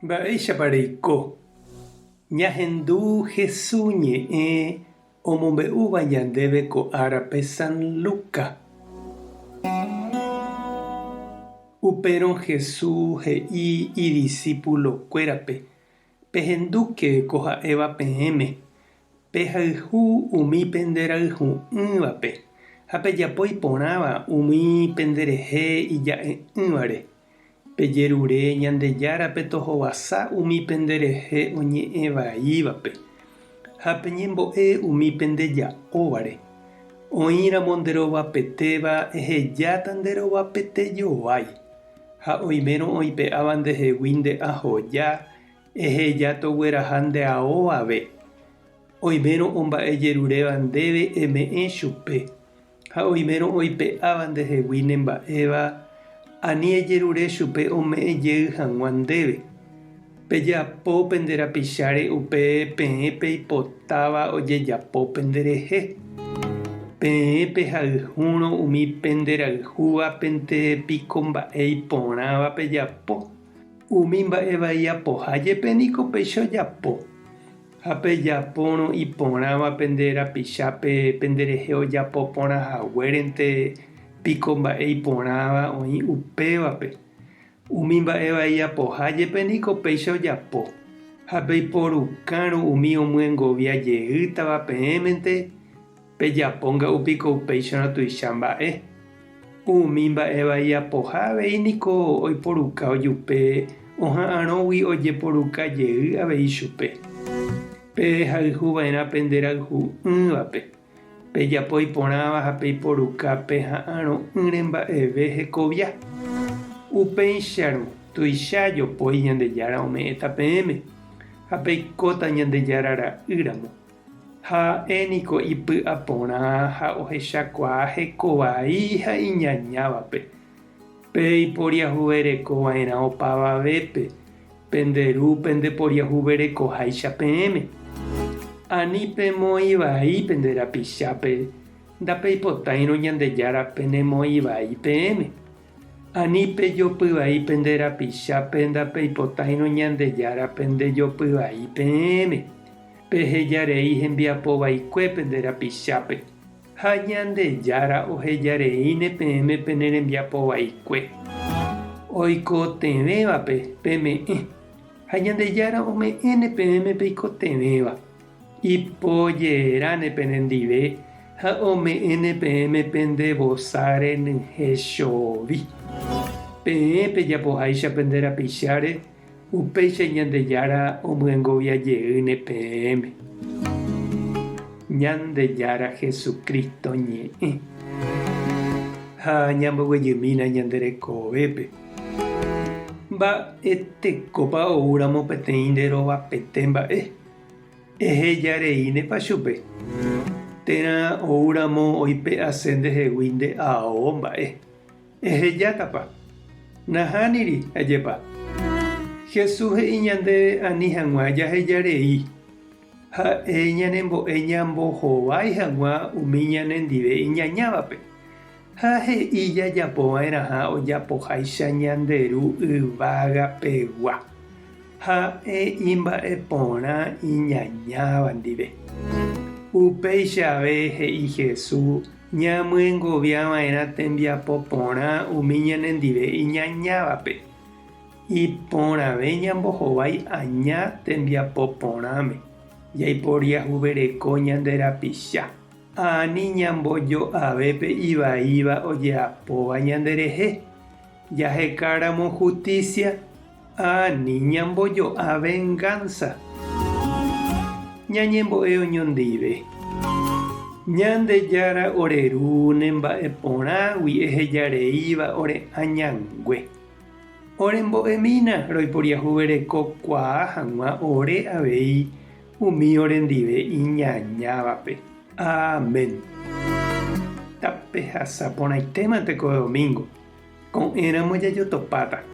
Mba'éichapa reiko? Ñahendu Hesu ñe'ẽ omombe'úva ñandéve ko árape San Luca. Upérõ Hesu he'i idisípulokuérape, Pehendúke ko ha'éva peẽme, Pehayhu umi penderayhu'ỹvape ha pejapo iporãva umi penderehe ija'e'ỹvare. Pejerure Ñandejárape tohovasa umi penderehe oñe'ẽ vaívape, ha peñembo'e umi pendeja'óvare. Oĩramo nderovapetéva ehejáta nderovapete jovái, ha oimérõ oipe'áva ndehegui nde ahoja, eheja togueraha nde ao ave. Oimérõ omba'ejeruréva ndéve eme'ẽ chupe. Ha oimérõ oipe'áva ndehegui nemba'éva, ani ejerure chupe ome'ẽ jey hag̃ua ndéve. Pejapo pende rapicháre upe peẽ peipotáva ojejapo penderehe. Peẽ pehayhúrõ umi penderayhúvapente piko mba'e iporãva pejapo, umi mba'e vai apoha jepe niko péicha ojapo. Ha pejapórõ iporãva pende rapichápe penderehe ojapo porã haguérente piko mba'e iporãva oĩ upévape. Umi mba'e vai apoha jepe niko péicha ojapo. Ha peiporukárõ umi omyengovia jeýtava peẽmente, pejapo nga'u piko upéicharõ tuicha mba'e. Umi mba'e vai apoha avei niko oiporuka ojupe oha'arõgui ojeporuka jey avei chupe. Pehayhu va'erã pende rayhu'ỹvape, pejapo iporãva ha peiporuka peha'arõ'ỹre mba'eve hekovia. Upéicharõ, tuicha jopói Ñandejára ome'ẽta peẽme, ha peikóta Ñandejára ra'y ramo. Ha'e niko ipy'a porã ha ohechakuaa heko vai ha iñañávape. Pe iporiahuvereko va'erã opavavépe, pende Ru pende poriahuverekoháicha peẽme. Ani pemoĩ vai pende rapichápe, ndapeipotáirõ Ñandejára penemoĩ vai peẽme. Ani pejopy vai pende rapichápe ndapeipotáirõ Ñandejára pendejopy vai peẽme. Peheja rei hembiapo vaikue pende rapichápe, ha Ñandejára oheja reíne peẽme pene rembiapo vaikue. Oikotevẽvape peme'ẽ, ha Ñandejára ome'ẽne peẽme peikotevẽva. Ipojeráne penendive ha ome'ẽne peẽme pende vosa renyhẽ chovi. Peẽ pejapoháicha pende rapicháre, Upéicha Ñandejára omyengovia jeýne peẽme. Ñandejára Jesucristo ñe'ẽ. Ha ñamboguejymína ñande rekovépe. Mba'etekópa oúramo peteĩ nde rovapete mba'e? Eheja reínepa chupe? Térã oúramo oipe'ase ndehegui nde ao mba'e? Ehejátapa? Nahániri, ajépa. Jesús he'i ñandéve ani hag̃ua jaheja rei. Ha'e ñanembo'e ñambohovái hag̃ua umi ñanendive iñañávape. Ha he'i jajapova'erãha ojapoháicha ñande Ru yvagapegua. Ha'e imba'eporã iñañáva ndive. Upéicha ave he'i Jesús Ñamyengovia va'erã tembiapo porã umi ñanendive iñañávape. Iporãve ñambohovái aña tembiapo porãme, jaiporiahuvereko ñande rapicha. Ani ñambojo'ave pe ivaíva ojeapóva ñanderehe. Jahekáramo justicia, ani ñambojo'a venganza. Ñañembo'e oñondive. Ñandejára ore Ru ne mba'e porãgui ehejareíva ore añangue. Orembo'emína roiporiahuvereko kuaa hag̃ua ore avei umi orendive iñañávape. Amén. Tapehasa porãitémante ko domingo. Ko'ẽramo jajotopáta.